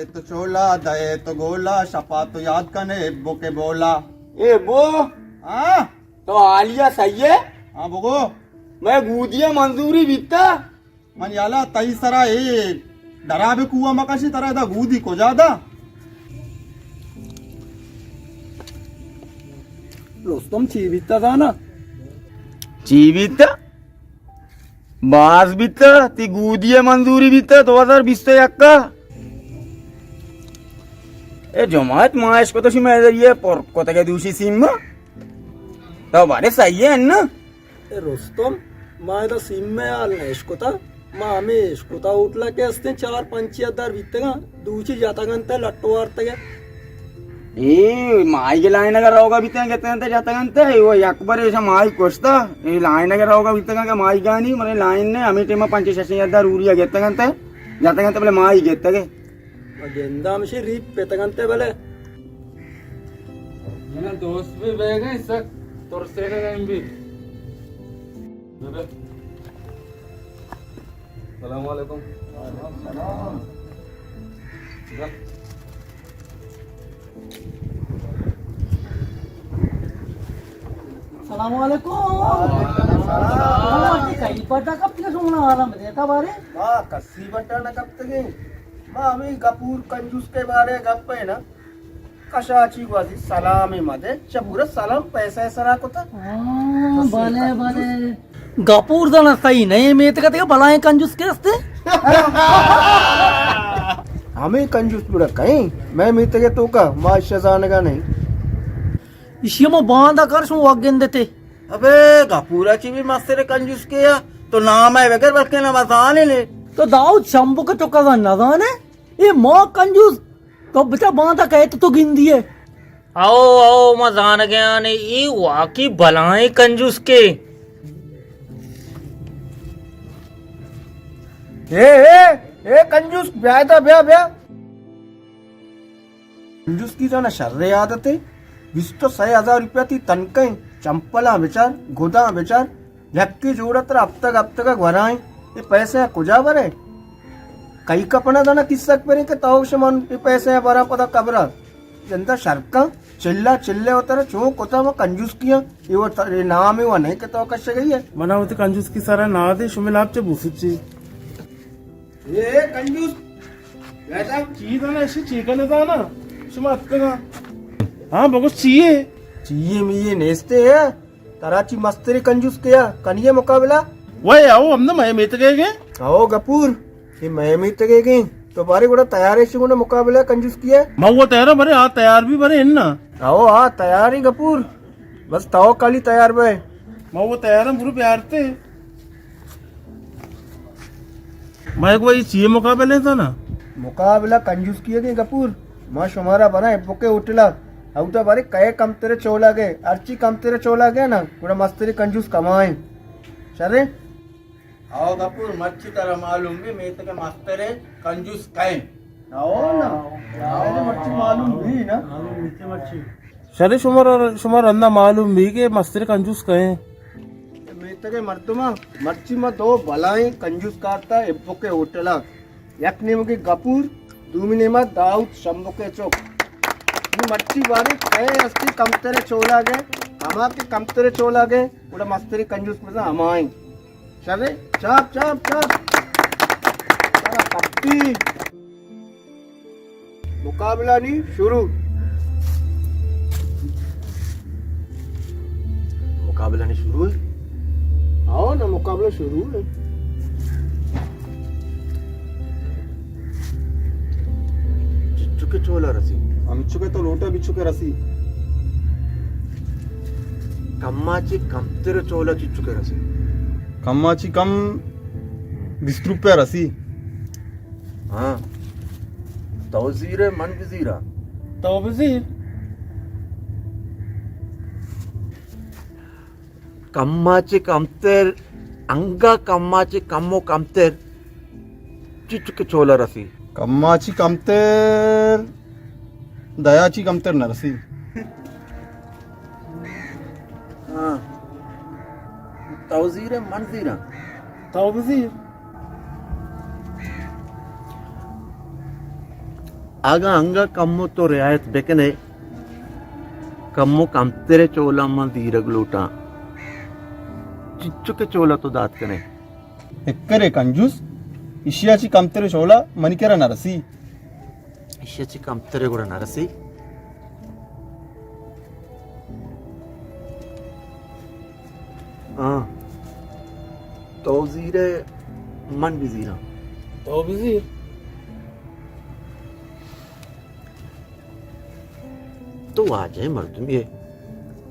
تو چولا دئے تو گولا، شپا تو یاد کنے ابو کے بولا۔ اے ابو، ہاں؟ تو حالیہ صحیح ہے؟ ہاں بگو۔ مئے گودی منظوری بیتا؟ من یالا تئی سرا اے ڈرا بے کوہ مکشی، ترا ادا گودی کجا دا؟ رستم، چی بیتا زانا؟ چی بیتا؟ باز بیتا، تی گودی منظوری بیتا دو ہزار بیست و یک ءَ۔ اے جماعت ما اشکتو شی مئے ذریعہ پر کتگے دوشی سیم۔ تو بارے صحیح ہے نا؟ اے رستم، ما ادا سیم ءِ حال نہ اشکتا، ما ہمے اشکتا ہوٹلا کہ استیں چار پنچی ہزار بیتگاں، دوچی جتگ انت لٹ وارتگ۔ اے مائی کے لائن اگر روگا بیتگ انت، گتگ انت، گتگ انت، اے وہ یک بر ایشا مائی کشتا، اے لائن اگر روگا بیتگ کہ مائی گانی، مرے لائن نے ہمے ٹائم پنچ شش ہزار اوریا گتگ انت، گتگ انت بلے مائی گتگ۔ گندا ہمشی ریپ پتگ انت بلے۔ من دوست بھی بہ گئے سک ترسے نہ گئے بھی۔ السلام علیکم۔ السلام علیکم۔ وعلیکم السلام۔ کئی پتا کب تک سونا آرام دیتا بارے؟ ما کسی بٹا نہ کپتگیں۔ ما ہمیں گپور کنجوس کے بارے گپ ہے نا۔ کشاچی گوازی سلام مدے، چہ پورا سلام پیسہ سرا کتا۔ ہاں، بلے، بلے۔ گپور زانا صحیح نہیں، میتگا تیگا بلائیں کنجوس کے استے؟ ہمیں کنجوس بڑا کہیں، میں میتگے تو کا، ما اشیا زانگا نہیں۔ اشیا ما باندا کر شو وگندتے۔ ابے، گپورا چی بھی مستر کنجوس کے یا، تو نام ہے بگر بلکہ نہ زانے لے۔ تو داؤد شمبو کے چکا زان نہ زانے؟ اے ما کنجوس، تو بچا باندا کہت تو گندی ہے۔ او، او، ما زانگیاں نے، اے واقعی بلائیں کنجوس کے۔ اے، اے، اے کنجوس، بیا ادا، بیا، بیا۔ کنجوس کی زانا شر عادت ہے۔ بیست و سئے ہزار روپیہ تی تنکیں، چمپلاں بچار، گداں بچار، یکے جوڑ ءَ ترا ہپتگ ہپتگ ءَ گورائیں، اے پیسہ ءَ کجا برئے؟ کئی کپن ءَ دانا کسک پریں کہ تو شمان اے پیسہ ءَ براں پدا قبر ءَ۔ جندا شرکاں چلا چلے و ترا چون کتا و کنجوسکیاں، اے و ت-، اے نام اے و نہیں کہ تو کشگئی ہے۔ منا وتی کنجوسکی سرا نادے، شمے لاپ چہ بوسچی۔ اے، اے کنجوس، بیٹا۔ چی دانا، اشی چی کنے دانا؟ شما اتکگا۔ ہاں، بگوش چی ہے؟ چی ہے می یہ نیستے ہے؟ ترا چی مستری کنجوس کیا؟ کنی ہے مقابلہ؟ وے، آؤ، ہم نہ مئے میتگے گے۔ آؤ، گپور، یہ مئے میتگے گے۔ تو بارے گڑا تیار ہے شی گڑا مقابلہ کنجوس کیا؟ ما وہ تیار ہے، برے، آ تیار بھی برے، ان نا۔ آؤ، آ تیار ہے گپور۔ بس تو کالی تیار بے۔ ما وہ تیار ہے، برو پیارتے۔ مئے گوں اے چی مقابلہ اِنت نا؟ مقابلہ کنجوسکی ءِ گپور۔ ما شمارا براں ایبکے ہوٹل ءَ۔ اودا بارے کئے کمتر چولا گئے، ہرچی کمتر چولا گئے نا، گڑا مستری کنجوس کمائیں۔ شریں؟ آؤ گپور، مرچی ترا معلوم بی میتگ ءِ مستر کنجوس کئے؟ آؤ نا۔ آؤ، مرچی معلوم بی نا۔ شریں، شما را، شما رندا معلوم بی کہ مستر کنجوس کئے؟ میتگ ءِ مردماں، مرچی ما دو بلائیں کنجوس کارتا ایبک ءِ ہوٹل ءَ۔ یک نیمگے گپور، دومی نیما داؤد شمبک ءِ چک۔ نوں مرچی باریں کئے ہستی کمتر چولا گئے، ہما کہ کمتر چولا گئے، گڑا مستری کنجوس بزاں ہمائیں۔ شریں، چاپ، چاپ، چاپ۔ سرا پٹی۔ مقابلہ نی شروع۔ مقابلہ نی شروع ہے؟ آؤ نا، مقابلہ شروع ہے۔ چچکے چولا رسی؟ ہمچکے تو لوٹا بچکے رسی۔ کما چی کمتر چولا چچکے رسی؟ کما چی کم بیست روپیہ رسی۔ ہاں۔ تو زیرے من بزیراں۔ تو بزیر۔ کما چہ کمتر، انگا کما چہ کم و کمتر، چچکے چولا رسی؟ کما چی کمتر، دیا چی کمتر نہ رسی۔ ہاں۔ تو زیرے من زیراں۔ تو بزیر۔ اگاں انگا کمو تو رعایت بکنے، کمو کمترے چولا من زیرگ لوٹاں۔ چچو کہ چولا تو دات کنے۔ اکرے کنجوس، اشیا چی کمترے چولا منی کرا نہ رسی۔ ایشی ءَ چہ کمترے گڑا نہ رسی۔ ہاں۔ تو زیرے، من بزیراں۔ تو بزیر۔ تو واجہ مردمے ئے،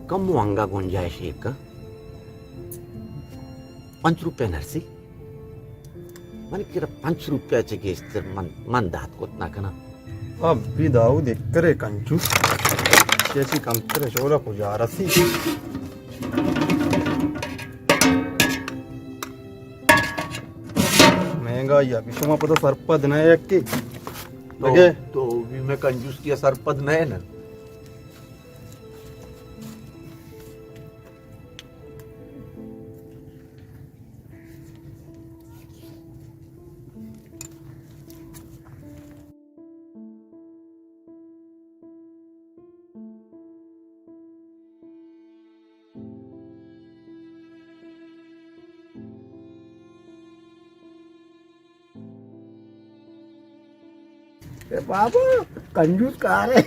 کمو انگا گنجائش ئے کہ پنچ روپے نہ رسی۔ من کرا پنچ روپیہ چہ گیشتر من، من دات کت نہ کناں۔ ابی داؤد اکرے کنجوس، کسی کمتر چولا کجا رسی؟ مہنگائی ءَ شما پدا سرپد نہ یکے۔ تو، دگہ؟ تو بھی میں کنجوس کیا سرپد نہ ہے نا۔ اے بابا، کنجوس کار ہے۔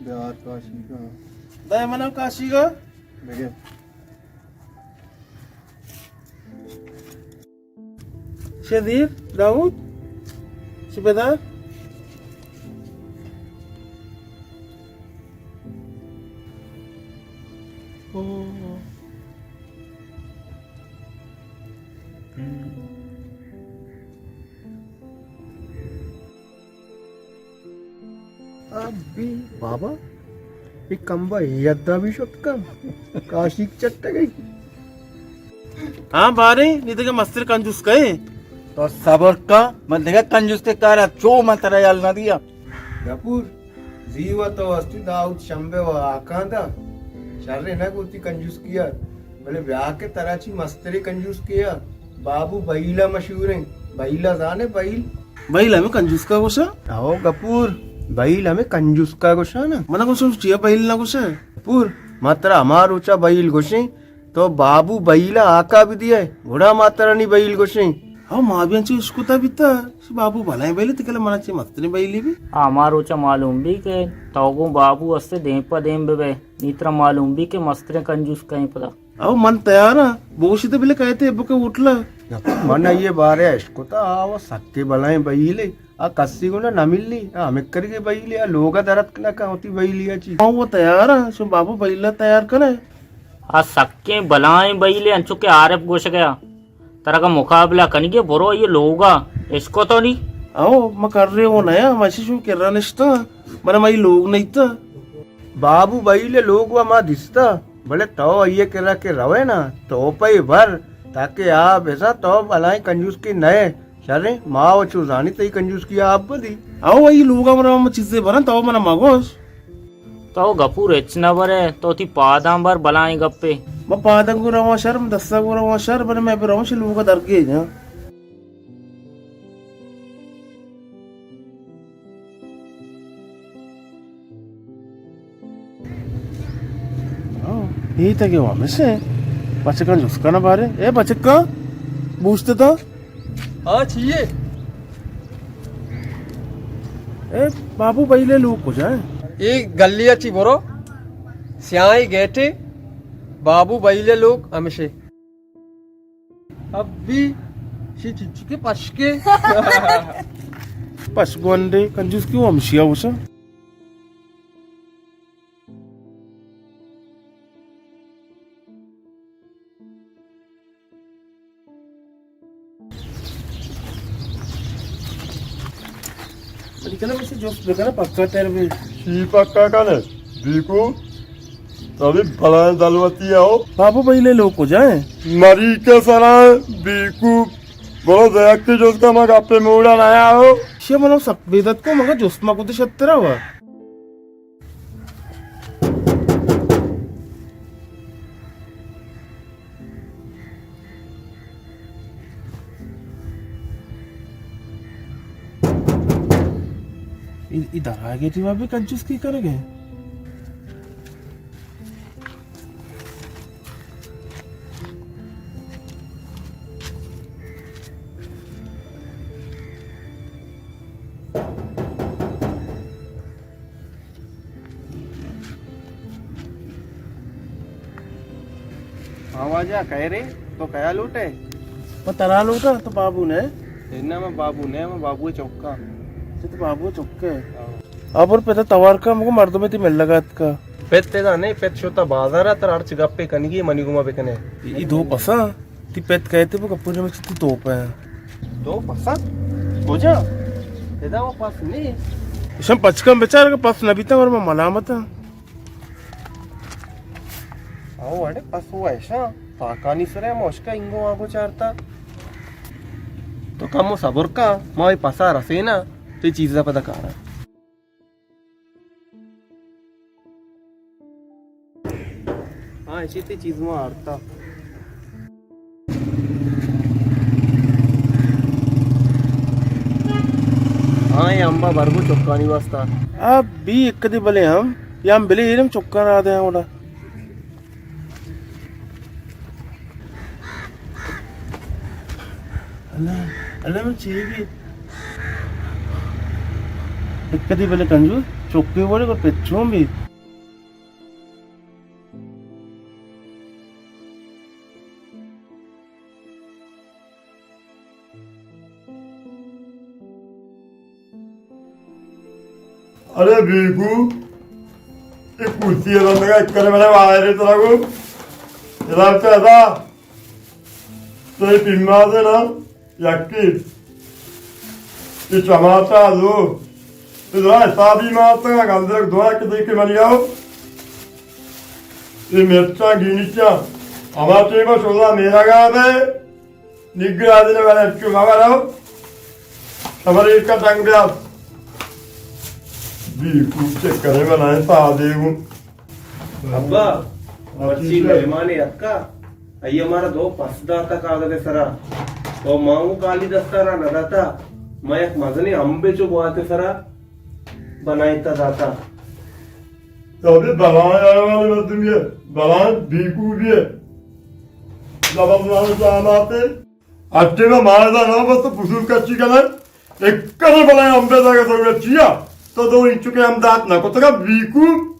بیار کاشی کا۔ دے منو کاشی کا۔ دیکھیں۔ شزیر، داؤد، چی بدار؟ ابی بابا، اے کمبا اے ادا بھی شت کن۔ کاشیک چٹگئی۔ ہاں باریں، نی دگہ مستر کنجوس کئے؟ تو صبر کن، من دگہ کنجوس کے کارا چو من ترا یل نہ دیا۔ گپور، زیوا تو استی داؤد شمبے و آکاں دا۔ شر نہ گوتی کنجوس کیا۔ بلے بیا کہ ترا چی مسترے کنجوس کیا۔ بابو بئیلا مشہور ہیں۔ بئیلا زانے بئیل؟ بئیل ہمیں کنجوس کا گوشا؟ او گپور، بئیل ہمیں کنجوس کا گوشا نا۔ منا گوشا چیا بئیل نہ گوشا؟ گپور، ما ترا ہما روچا بئیل گوشیں، تو بابو بئیلا آکا بھی دیا ہے، گڑا ما ترا نی بئیل گوشیں۔ او ما بھی انچو اشکتا بیتا، بابو بلائیں بئیلے تکلا منا چے مستریں بئیلے بھی۔ ہما روچا معلوم بھی کہ تو گوں بابو استے دیم پہ دیم بہ بے، نی ترا معلوم بھی کہ مستریں کنجوس کہیں پدا۔ او من تیاراں، بوشی تو بلے کئیت ابکہ ہوٹلا۔ من آئی بارے اشکتا، آ و سکے بلائیں بئیلے، آ کسی گونا نہ ملی، آ ہمکرگے بئیلے، آ لوگا درت نہ کن وتی بئیلیا چی۔ او تیاراں، شو بابو بئیلا تیار کنے۔ آ سکیں بلائیں بئیلے، انچو کہ عارف گوشگیا۔ ترا کا مقابلہ کنگے، برو یہ لوگا، اشکتو نی؟ او، ما کرے وہ نیا، ما شو کرا نشتا، من مئی لوگ نہیں تا۔ بابو بئیل لوگ و ما دیستا، بلے تو آئی کرا کہ روئے نا، تو پہ بر، تاکہ آ بزاں تو بلائیں کنجوس کی نئے۔ شریں، ما و چو زانی تئی کنجوس کی آپ بدی۔ او آئی لوگا برا ما چیزے برن، تو منا مگوش۔ تو گپور ہچ نہ برے، تو تی پاداں بر بلائیں گپے۔ ما پاداں گو رواں شر، ما دستا گو رواں شر، بلے میں بہ رواں شی لوگا درگیجاں۔ ہاں، اے تگے وا مسے۔ بچکاں جست کنا بارے۔ اے بچکاں، بوشت تا؟ ہاں، چیے؟ اے بابو بئیلے لوگ کجا ہیں؟ اے گلی اچی برو، سیاہیں گیٹے، بابو بئیلے لوگ ہمشے۔ ابی، شی چچکے پشکے۔ پشگونڈے، کنجوس کیوں ہمشیا وشا؟ بلے کنا مشی جست بکنا پکا تر بی۔ چی پکا کنے؟ بیکو، تبھی بلائیں دلوتی ہے ہو۔ بابو بئیلے لوگ کجا ہیں؟ مری کے سرا بیکو، برو دیکھتے جست کا ما گپے موڑا نیا ہو۔ شے منو سک بیدت کو، مگا جست ما کتے شترا وا۔ ای، ای دراگے ٹی وا بھی کنجوس کی کرگے۔ ہاں واجہ، کئے رے؟ تو کیا لوٹے؟ من ترا لوٹاں، تو بابو نے؟ نہ، من بابو نے، من بابو چکاں۔ تو بابو چکے؟ ہاں۔ ابر پدا توار کا، مگو مردمے تی مل لگات کا۔ پت ادا نے، پت شوتا بازار، تر ہرچ گپے کنگی منی گوما بکنے۔ ای دو پسا، تی پت کہتے وہ گپو جمع چتی دو پہ۔ دو پسا؟ کجا؟ ادا وہ پس نے۔ اشم پچکم بچار کہ پس نبیتا اور میں ملامتا۔ او اڑے پس وہ ایشا، تاکانی سرے موشکا انگو آگو چارتا۔ تو کمو صبر کا، ما وی پسا رسینا، تو چیزا پدا کارا۔ ہاں، ایشی تی چیز ما آرتا۔ ہاں، یہ امبا برگو چکانی واسطہ۔ اب بھی ایک کدی بلے ہم، یا ہم بلے ایرم چکان آ دے ہم اڑا۔ اللہ، اللہ من چی بھی۔ ایک کدی بلے کنجو، چکے بولے کو پچھوں بھی۔ ارے بیگو، اے کرسی ء رندگا اکرے بلے وائرے ترا گو۔ ادا چہ ادا، تو اے پیمازے نا، یکی۔ اے چماٹا لو۔ اے ذرا حسابی ماتا، گندرک دورا کہ دیکھے منی آؤ۔ اے مرچاں گینی چاں۔ ہما ٹیما شولا میرا گا بے۔ نگرادن والے چو مبارو۔ خبر ایک کا ڈنگ بیا۔ بیگو چکرے بنائے سادے ہوں۔ ابا، مرچی مہمانے اتکا، آئی ء مارا دو پس داتا کاغذ ء سرا، او ما اوں کالی دستا را نہ داتا، ما یک مزنیں امبے چو گوات ء سرا بنائینتا داتا۔ تو بھی بلائیں حیوان مردمی ہے، بلائیں بیگو بھی ہے۔ زبردست زحماتے۔ اٹے میں مارے دا نہ بس تو فضول کچی کنے۔ ایک کنے بلائیں امبے دا کہ ضرورت چیا؟ تو دو انچو کے ہم دات نہ کو تو کا بیگو۔